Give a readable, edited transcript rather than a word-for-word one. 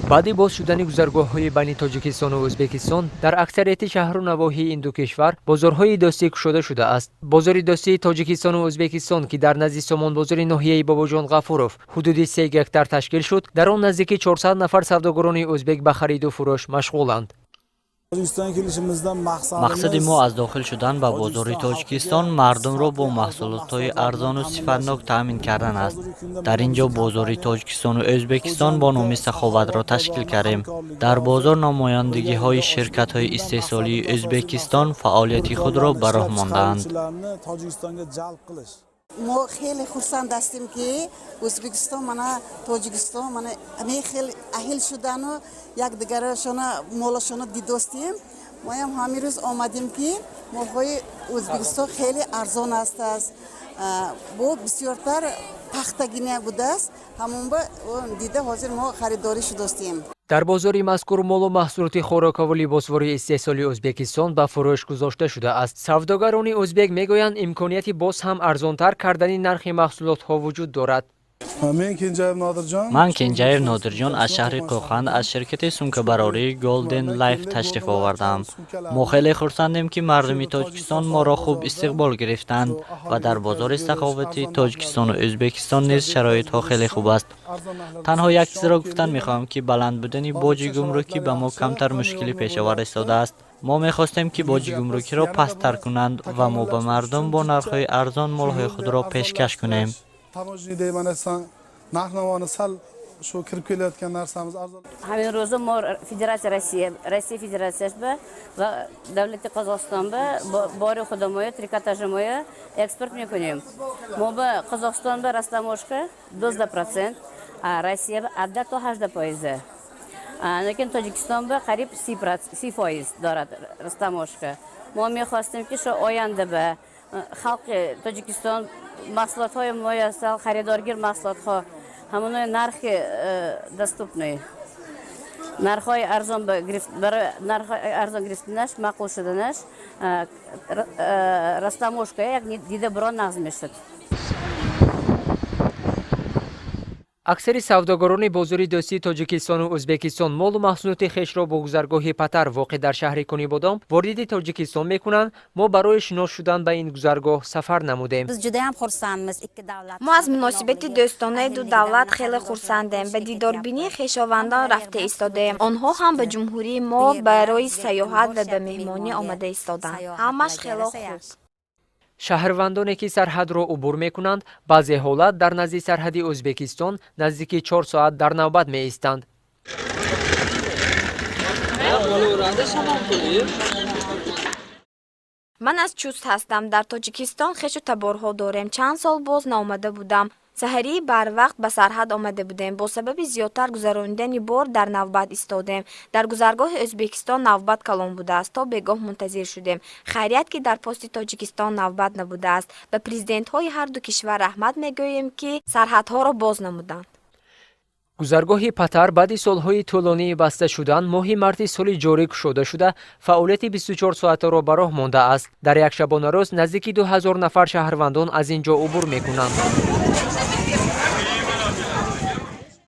Баъди боз шудани гузаргоҳҳои байни Тоҷикистону Ӯзбекистон дар аксарияти шаҳру навоҳии ин ду кишвар бозорҳои дӯстӣ кушода шудааст. Бозори дӯстии Тоҷикистону Ӯзбекистон, ки дар назди Сомонбозори ноҳияи Бобоҷон Ғафуров ҳудуди 3 гектар ташкил шуд, дар он наздики 400 нафар савдогарони ӯзбек ба хариду фурӯш машғуланд. Мақсади мо аз дохил шудан ба бозори Тоҷикистон мардумро бо маҳсулотҳои арзону сифатнок таъмин кардан аст. Дар ин ҷо бозори Тоҷикистону Ӯзбекистон бо номи Саховатро ташкил кардем. Дар бозор намояндагиҳои ширкатҳои истеҳсолии Ӯзбекистон фаъолияти худро ба роҳ мондаанд. Мо хеле хурсанд ҳастем, ки Ӯзбекистон мана Тоҷикистон мана ҳамин хел аҳил шудану якдигарашона молашона дидостем. Моям ҳамин рӯз омадем, ки молҳои Ӯзбекистон хеле арзон астааст, бо бисёртар пахтагиня будааст. Ҳамонба дида ҳозир мо харидорӣ шудостем. Дар бозори мазкур молу маҳсулоти хӯрокаву либосвории истеҳсоли Ӯзбекистон ба фурӯш гузошта шудааст. Савдогарони ӯзбек мегӯянд, имконияти боз ҳам арзонтар кардани нархи маҳсулотҳо вуҷуд дорад. Ман Кенҷаев Нодирҷон, аз шаҳри Қӯқанд, аз ширкати сумкабарории Golden Life ташриф овардаам. Мо хеле хурсандем, ки мардуми Тоҷикистон моро хуб истиқбол гирифтанд ва дар бозори саховати Тоҷикистону Ӯзбекистон низ шароитҳо хеле хуб аст. Танҳо як чизро гуфтан мехоҳам, ки баланд будани боҷи гумрукӣ ба мо камтар мушкилӣ пеш оварда истодааст. Мо мехостем, ки боҷи гумрукиро пасттар кунанд ва мо ба мардум бо нархҳои арзон молҳои худро пешкаш кунем. Нарх-navoni sal shu kirib kelayotgan narsamiz arzon. Ҳамин рӯза мо Федератсия Россия, Россия Федератсиясба ва давлати Қазоқстонба бори худамоя, трикотажамоя экспорт мекунем. Мо ба Қазоқстонба растаможка 12%, а Россия ба 17 то 18 фоиза. Лекин Тоҷикистон ба қариб 30 фоиз дорад растаможка. Мо мехостем, ки шо оянда ба халқи Тоҷикистон маҳсулотҳои моя сал харидоргир маҳсулотҳо ҳамонои нархи доступный, нархҳои арзон барои нархҳои арзон гирифтанаш, маъқул шуданаш, растаможка як дида бирон нағз мешуд. Аксари савдогарони бозори дӯстии Тоҷикистону Ӯзбекистон молу маҳсулоти хешро бо гузаргоҳи Патар, воқеъ дар шаҳри Конибодом, вориди Тоҷикистон мекунанд. Мо барои шинос шудан ба ин гузаргоҳ сафар намудем. Biz judayam xursandmiz ikki davlat. Мо аз муносибати дӯстонаи ду давлат хеле хурсандем. Ба дидорбинии хешовандон рафта истодаем. Онҳо ҳам ба ҷумҳурии мо барои сайёҳат ва ба меҳмонӣ омада истоданд. Ҳамааш хело хуб. Шаҳрвандоне, ки сарҳадро убур мекунанд, баъзе ҳолат дар назди сарҳади Ӯзбекистон наздики 4 соат дар навбат меистанд. Ман аз Чуст ҳастам. Дар Тоҷикистон хешу таборҳо дорем. Чанд сол боз наомада будам. Саҳарии барвақт ба сарҳад омада будем. Бо сабаби зиёдтар гузаронидани бор дар навбат истодем. Дар гузаргоҳи Ӯзбекистон навбат калон будааст. То бегоҳ мунтазир шудем. Хайрият, ки дар пости Тоҷикистон навбат набудааст. Ба президентҳои ҳарду кишвар раҳмат мегӯем, ки сарҳадҳоро боз намуданд. Гузаргоҳи Патар баъди солҳои тӯлонии баста шудан моҳи марти соли ҷорӣ кушода шуда, фаъолияти 24 соатаро ба роҳ мондааст. Дар як шабонарӯз наздики 2000 нафар шаҳрвандон аз ин ҷо убур мекунанд.